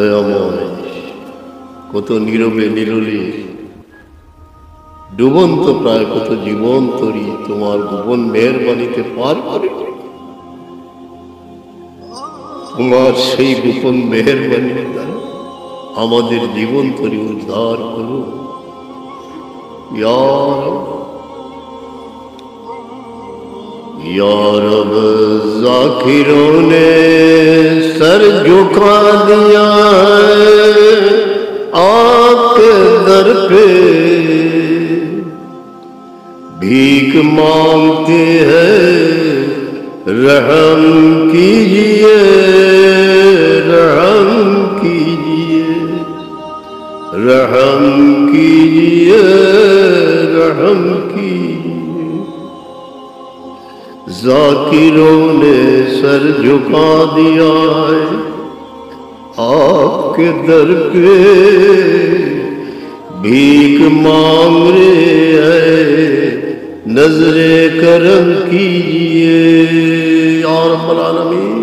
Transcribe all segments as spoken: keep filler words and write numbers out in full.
দয়াময়, কত নীরবে নিরলিশ, ডুবন্ত প্রায় কত জীবন তরি তোমার গোপন মেহেরবানিতে পার করে। তোমার সেই গোপন মেহেরবানির দ্বারা আমাদের জীবন তরি উদ্ধার করো। ইয়া রব, یا رب، ذاکروں نے سر جھکا دیا ہے آپ کے در پہ، بھیک مانگتے ہیں، رحم کیجیے، رحم کیجیے، رحم کیجیے، رحم کیجیے۔ ذاکروں نے سر جھکا دیا ہے آپ کے در پہ، بھیک مانگ رہے ہیں، نظر کرم کیجیے۔ یا رب العالمین،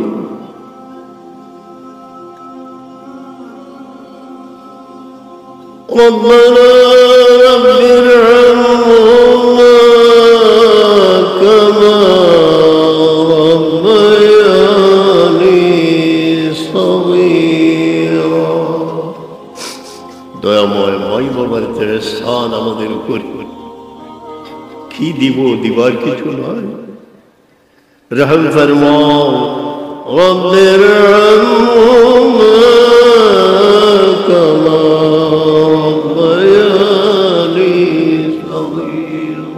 ربنا رب ارحمهما كما ربياني صغيرا। দয়াময় মাই বাবার তো এহসান আমাদের উপর, কি দিব, দিবার কিছু নাই। رحم فرماؤ، رب ارحمهما كما ربياني صغيرا।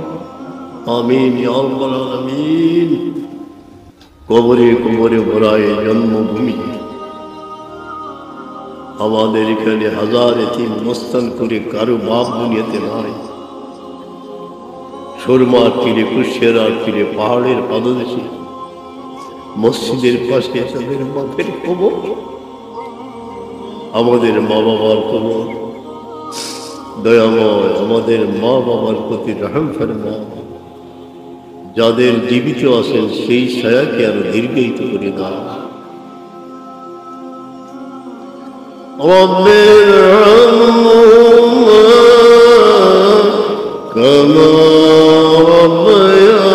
آمين يا رب العالمين। কবরে কবরে ভরা এই জন্মভূমি, আমাদের এখানে হাজার এতিম মস্তান করে কারো বাপ দুনিয়াতে নাই। সুরমার তীরে, কুশিয়ারার তীরে, পাহাড়ের পাদদেশে, মসজিদের পাশে তাদের বাপের কবর, আমাদের মা বাবার কবর। দয়াময়, আমাদের মা বাবার প্রতি রহম ফরমাও। যাদের জীবিত আছেন, সেই ছায়াকে আরো দীর্ঘায়িত করে দাও। رب ارحمهما كما ربياني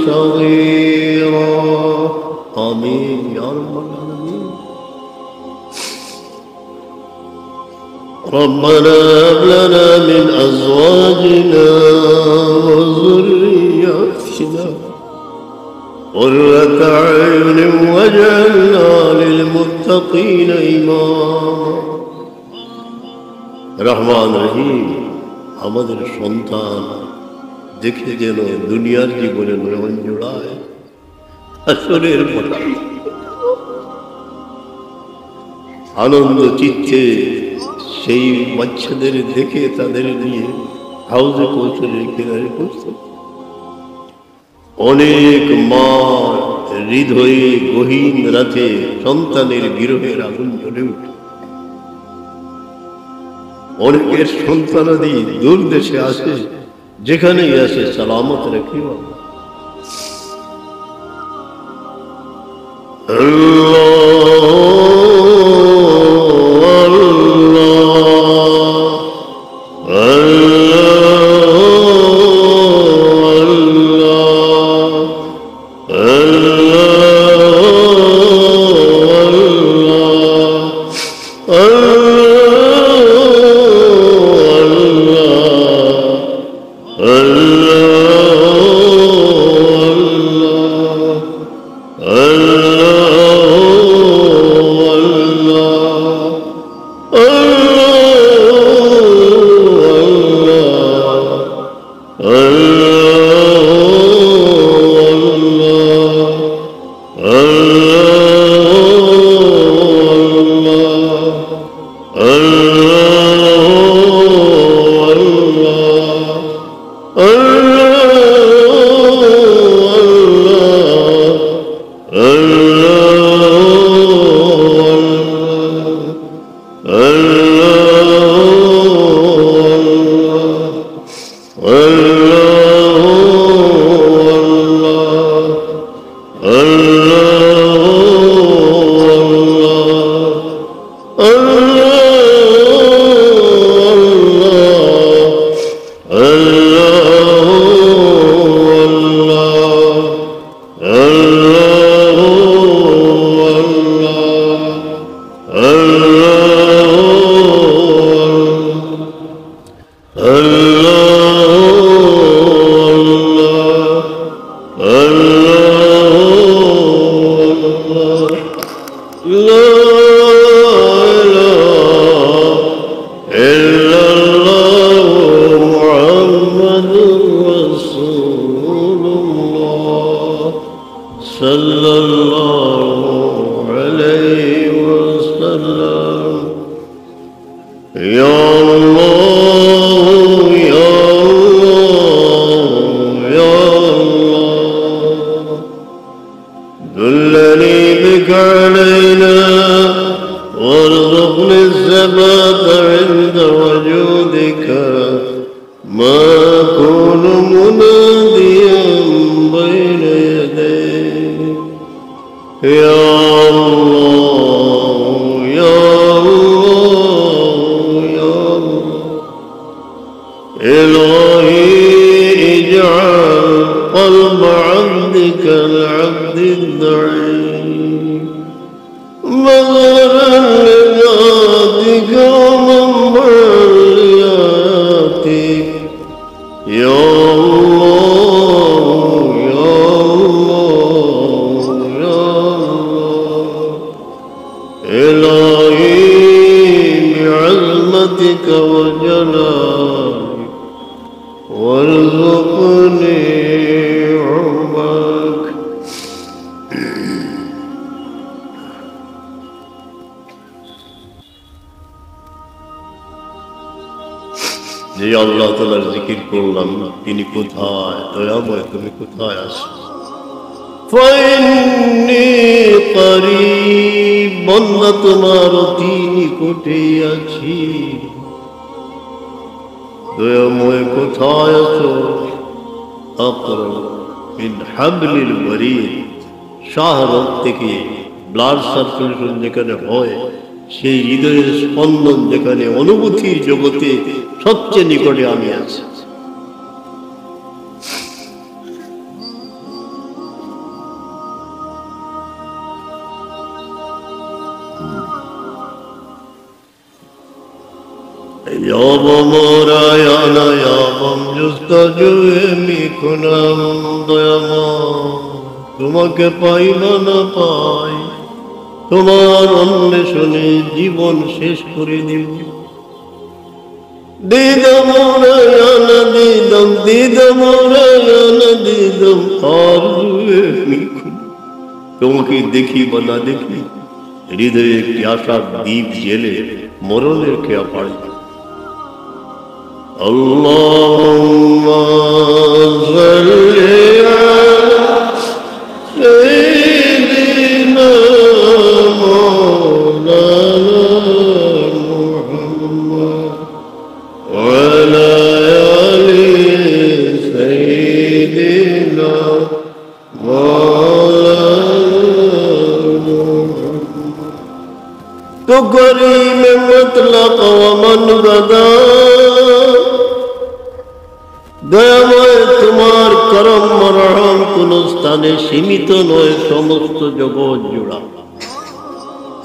صغيرا. آمين يا رب العالمين. ربنا هب لنا من أزواجنا وذرياتنا قرة أعين واجعلنا للمتقين إماما. রহমান রহিম, আমাদের সন্তান দেখে যেন দুনিয়ার জীবনে নয়ন জুড়ায়। হাসরের ময়দানে আনন্দ চিত্তে সেই বাচ্চাদের দেখে তাদের নিয়ে হাউজে কৌশলের কিনারে পৌঁছে। অনেক মা হৃদয়ে গহীন রাতে সন্তানের বিরহের আগুন জ্বলে উঠে। অনেকের সন্তানাদি দূর দেশে আছে, যেখানেই আছে সালামত রাখিও। আল্লাহ, আল্লাহ, আল্লাহ, আল্লাহ। আল্লাহ, আল্লাহ, আল্লাহ, আল্লাহ, আল্লাহ, আল্লাহ। لا إله إلا الله محمد رسول الله صلى الله عليه وسلم. يا الله، يا الله، يا الله، دلني بك علينا وارزقني الثبات عند وجودك، ما أكون مناديا بين يديك. يا الله، يا الله، يا الله. إلهي، اجعل قلب عبدك العبد الضعيف مظهرا لذاتك ومنبعا لآياتك. يا الله، يا الله، يا الله. إلهي، بعظمتك وجلالك، وارزقني حبك. যে আল্লাহ তাআলার জিকির করলাম, তিনি কোথায়? দয়াময়, তুমি কোথায় আছো? فإني قريب, বন্দা তোমার অতি নিকটে আছি। দয়াময় কোথায় আছো? أقرب من حبل الوريد। শাহরগ থেকে ব্লাড সার্কুলেশন যেখানে হয়, সেই হৃদয়ের স্পন্দন যেখানে, অনুভূতির জগতে সবচেয়ে নিকটে আমি আছি। يا بمورايانا يا بم جستجوه می‌کنم، দয়াময়, তোমাকে পাই বা না পাই, তোমার অন্বেষণে জীবন শেষ করে দিব। دیدم مورايانا دیدم، دیدم مورايانا دیدم، آرزوه می‌کنم، তোমাকে দেখি বা না দেখি, হৃদয়ে একটি আশার দীপ জেলে মরণের খেয়া পাড়ি। اللهم صل على سيدنا مولانا محمد وعلى آل سيدنا مولانا محمد. تو کریم مطلق و من بدا. দয়াময়, তোমার করম মারহাম কোন স্থানে সীমিত নয়, সমস্ত জগৎ জুড়া।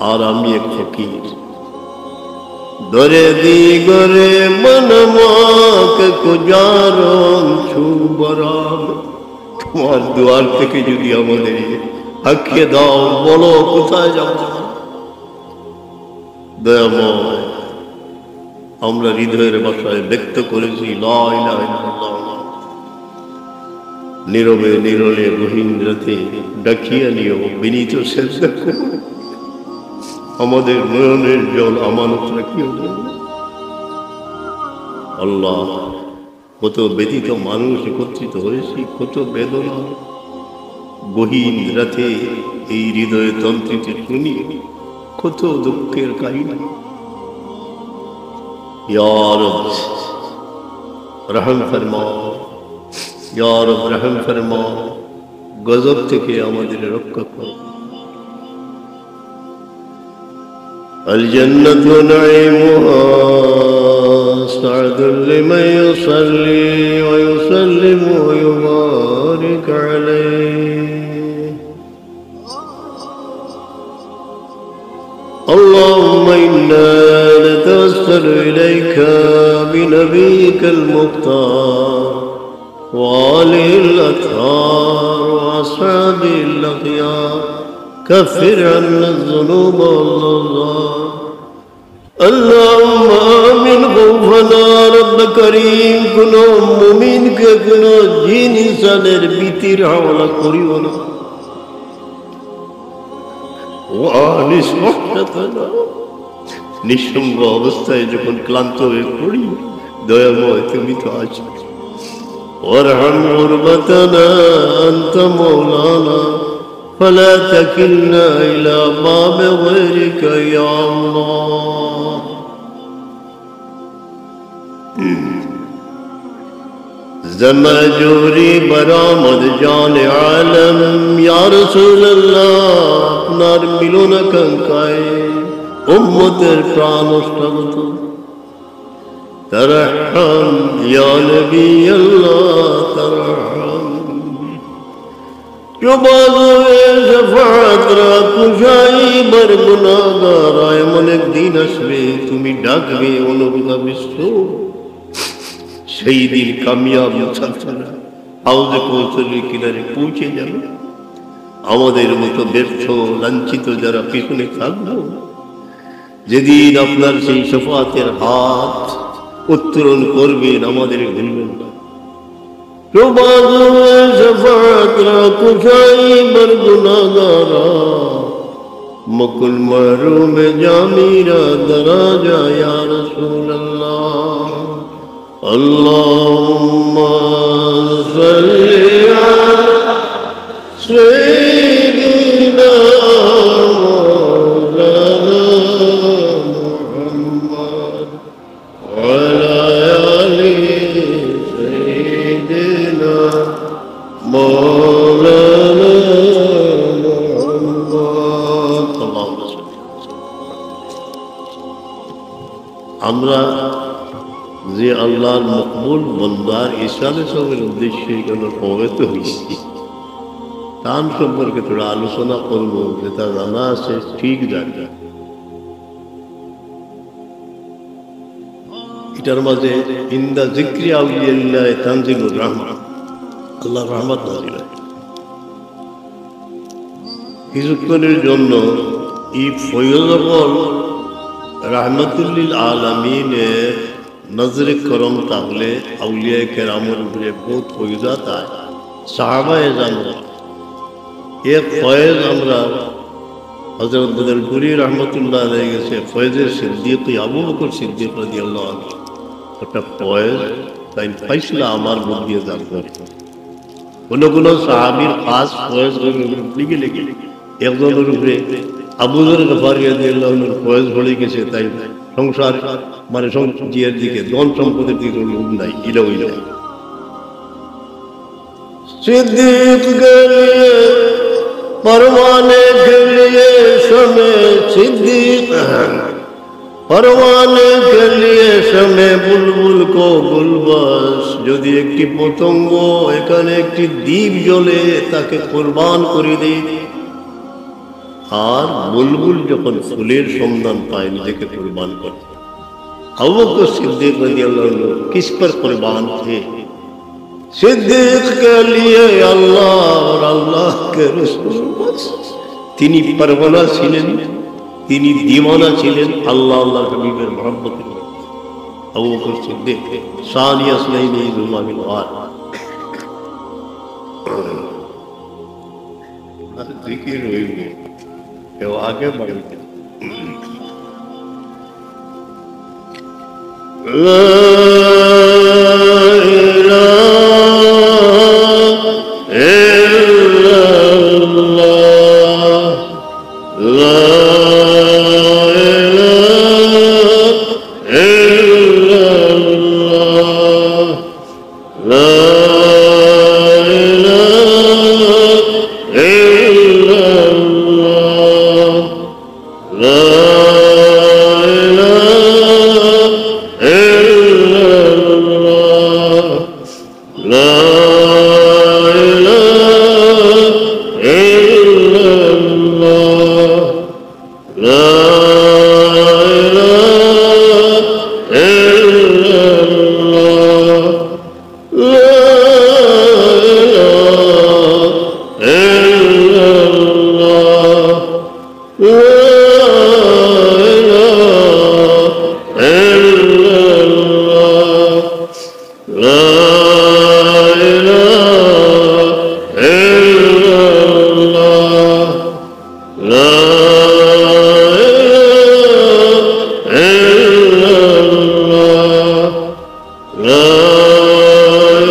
আর আমি এক ফকির। در دیگر من ما که کجا روم چو برم. তোমার দুয়ার থেকে যদি আমাদের হাঁকিয়ে দাও, বলো কোথায় যাব? দয়াময়, আমরা হৃদয়ের ভাষায় ব্যক্ত করেছি লা ইলাহা ইল্লাল্লাহ। নীরবে নীরবে গহীন রাতে ডাকিয়া নিও, বিনীত সেজদা করে আমাদের নয়নের জল আমানত রাখিও। আল্লাহ, কত ব্যথিত মানুষ একত্রিত হয়েছি, কত বেদনা। গহীন রাতে এই হৃদয় তন্ত্রীতে শুনি কত দুঃখের কাহিনী। ইয়া রব, রহম ফরমাও। ইয়া রব, রহম ফরমাও। গজব থেকে আমাদের রক্ষা করো। الجنة نعيمها سعد لمن يصلي ويسلم ويبارك عليه. اللهم إنا نتوسل إليك بنبيك المختار وآله الأطهار وأصحابه الأخيار كفر عنا الذنوب والأوزار. اللهم آمن خوفنا رب كريم، কোনো মুমিনকে, কোনো জিন ইনসানের ভীতির হাওলা করিও না। وآنس وحشتنا, নিঃসঙ্গ অবস্থায় যখন ক্লান্ত হয়ে পড়ি, দয়াময় তুমি তো আছো। وارحم غربتنا أنت مولانا فلا تكلنا إلى باب غيرك يا الله. زمجوری برآمد جان عالم، یا رسول اللہ، আপনার মিলন আকাঙ্ক্ষায় উম্মতের প্রাণ ওষ্ঠাগত। ترحم یا نبی اللہ، ترحم. جو بازوِ شفاعت را کشایی بر گناہگارا، এমন এক দিন আসবে, তুমি ডাকবে, অনুরোধ আবিষ্ট। সেই দিন কামিয়াব মুসাফিররা হাউজে কৌসরের কিনারে পৌঁছে যাবে। আমাদের মতো ব্যর্থ, লাঞ্ছিত যারা পিছনে থাকবো, যেদিন আপনার সেই শফাআতের হাত উত্তোলন করবেন, আমাদের ভুলবেন না। تو بازوِ شفاعت را کشایی بر گناہگارا، مکن محروم جامی را درازا یا رسول اللہ. اللهم صل على سيدنا مولانا محمد وعلى آل سيدنا مولانا محمد. اللهم صل. আমরা যে আল্লাহর মকবুল বন্দার ইসালে সবের উদ্দেশ্যে এখানে সমবেত হয়েছি, তার সম্পর্কে থোড়া আলোচনা করব, যেটা জানা আছে ঠিক জানি। এটার মাঝে ইনদা যিকরি আউলিয়াল্লাহ তানজিলুর রহমত, আল্লাহর রহমত নাজিল হয়। কিছুক্ষণের জন্য এই ফয়জ অকল রাহমাতুল্লিল আলামিনের নজরে করম থাকলে আউলিয়ায়ে কেরামর উপরে বহুত ফয়জাত আয়। সাহাবায়ে জামরা এক ফয়েজ আমরা হযরত বদরপুরী রহমতুল্লাহ আলাইহি গেছে, ফয়েজে সিদ্দিকী আবু বকর সিদ্দিক রাদিয়াল্লাহু আনহু। একটা ফয়েজ তাইন পাইছিলা আমার মুখ দিয়া জানতে। কোনো কোনো সাহাবীর খাস ফয়েজ লিখে লিখে একজনের উপরে আবু যর গফারী রাদিয়াল্লাহু আনহুর ফয়েজ পড়ে গেছে, তাই সংসার মানে সং-, ইয়ের দিকে, ধন সম্পদের দিকে কোনো লোভ নাই, ইলা হইল। صدیق کے لیے، پروانے کے لیے شمع صدیق، پروانے کے لیے شمع بلبل کو گل بخش، যদি একটি পতঙ্গ এখানে একটি দীপ জ্বলে তাকে কোরবান করে দেয়, আর বুলবুল যখন ফুলের সন্ধান পায় নিজেকে কোরবান করে। আবু বকর সিদ্দিক রাদিয়াল্লাহু আনহু কিস পর কুরবান থে? সিদ্দিক কে লিয়ে আল্লাহ অর আল্লাহ কে রসুল। তিনি পরওয়ানা ছিলেন, তিনি দিওয়ানা ছিলেন আল্লাহ, আল্লাহর হাবিবের মহব্বতে। আবু বকর সিদ্দিক, সানিয়া ইসনাইনি ইজ হুমা ফিল গার। আর জিকির হইবে। কেউ আগে বাড়িতে। لا إله إلا الله. لا إله إلا الله. لا إله إلا الله. لا إله إلا الله. لا إله إلا الله. لا إله إلا الله. لا إله إلا الله. لا إله إلا الله. لا إله إلا الله. لا إله إلا الله. لا إله إلا الله. لا إله إلا الله.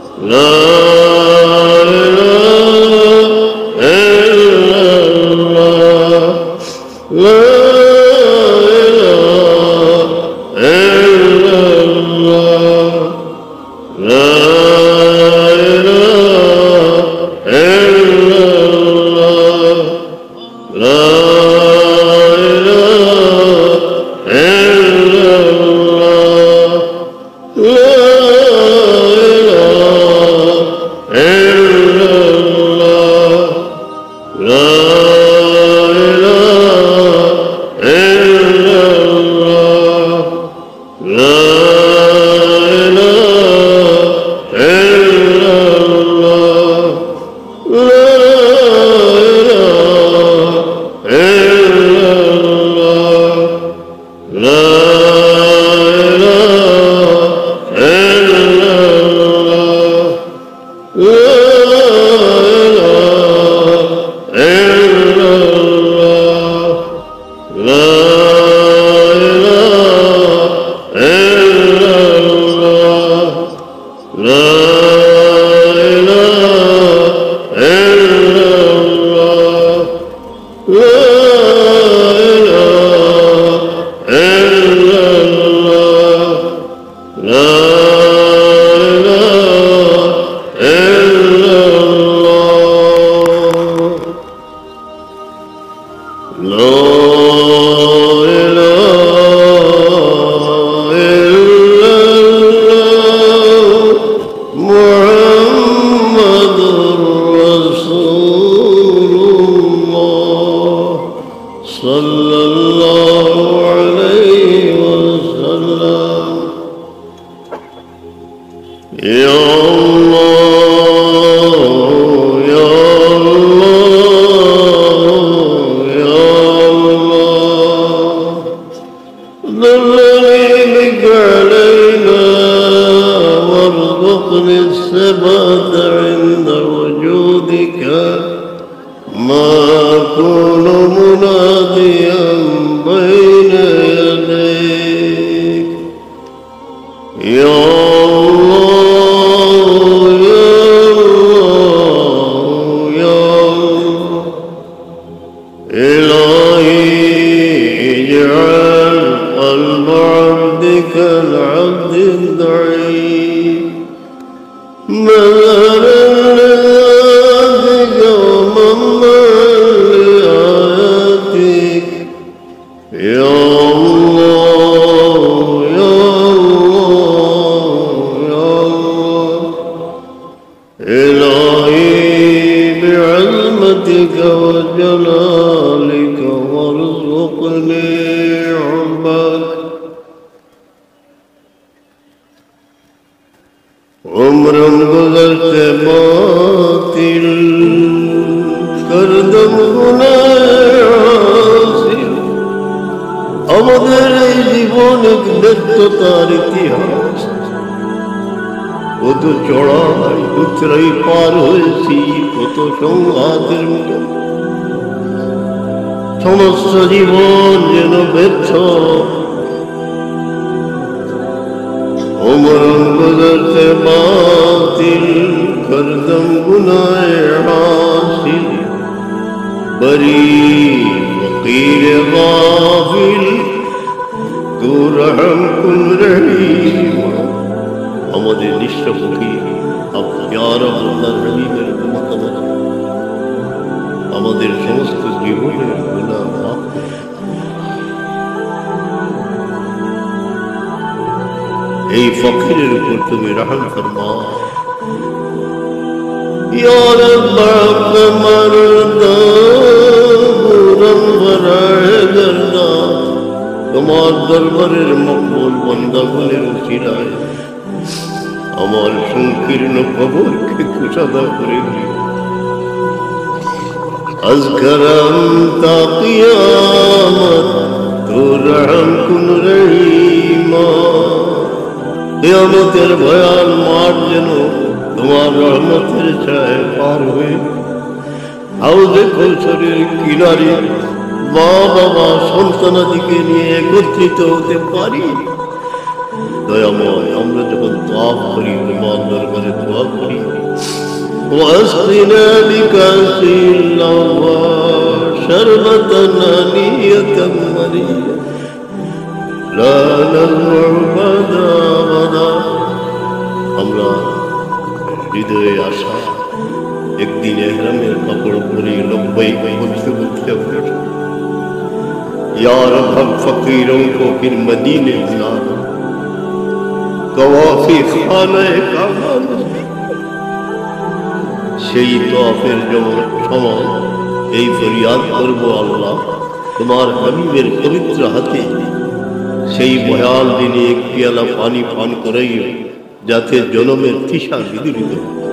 لا إله إلا الله. لا إله إلا الله. لا إله إلا الله. لا إله إلا الله. لا إله إلا الله. لا إله إلا الله. لا إله إلا الله. لا إله إلا الله. لا إله إلا الله. لا إله إلا الله. لا إله إلا الله. لا إله إلا الله. لا إله إلا الله. لا إله إلا الله. محمد رسول الله. صلى الله عليه وسلم. يا الله، يا الله، يا الله، دلني بك علينا وارزقني الثبات عند وجودك. ما أكون مناديا بين يديك. يا الله، يا الله، يا الله. إلهي، اجعل قلب عبدك العبد الضعيف مظهرا لذاتك ومنبعا لآياتك. يا الله، يا الله، يا الله. إلهي بعظمتك وجلالك وارزقني حبك. عمرم گذشتہ باطل، کردم گناہ حاصل۔ আমাদের এই জীবন এক ব্যর্থতার ইতিহাস। কত চড়াই উতরাই পার হয়েছি, কত সংঘাতের মুখে। সমস্ত জীবন যেন ব্যর্থ। عمرم گذشتہ باطل، کردم گناہ حاصل۔ بری فقیر غافل، تو رحم کن رحیم۔ আমাদের নিঃস্ব ফকির, আপ-, ইয়া রব, আল্লাহর হাবিবের উম্মত, আমাদের সমস্ত জীবনের গুনাহ মাফ করে। এই ফকিরের উপর তুমি রহম ফরমাও। یا رب، حق مرداں گورم برائے گرداں، তোমার দরবারের মকবুল বান্দাগুলোর উসিলায় আমার সংকীর্ণ কবরকে কুশাদা করে দিও। আজ করম তা কিয়ামত তো রহম কুন রহিমা। কিয়ামতের ভয়াল মাঠ যেন তোমার রহমতের ছায়ায় পার হয়ে হাউজে কৌসরের কিনারে মা বাবা সন্তানাদিকে নিয়ে একত্রিত হতে পারি। দয়াময়, আমরা যখন তওয়াফ করি, তোমার দরবারে দোয়া করি, واسقنا بكأس الأوفى شربة هنيئة مريئة لا نظمأ بعدها أبدا। আমরা হৃদয়ে আশা, একদিন এহরামের কাপড় পরে লব্বাইক বলতে বলতে আমরা ইয়া রব, হম ফকিরোঁ কো ফির মদিনে বুলা লো, তওয়াফে খানায়ে কাবা মে। সেই তওয়াফের জম-, সময় এই ফরিয়াদ করব, আল্লাহ, তোমার হাবিবের পবিত্র হাতে সেই ভয়াল দিনে এক পিয়ালা পানি পান করাইও, যাতে জনমের তৃষা বিদূরিত হয়।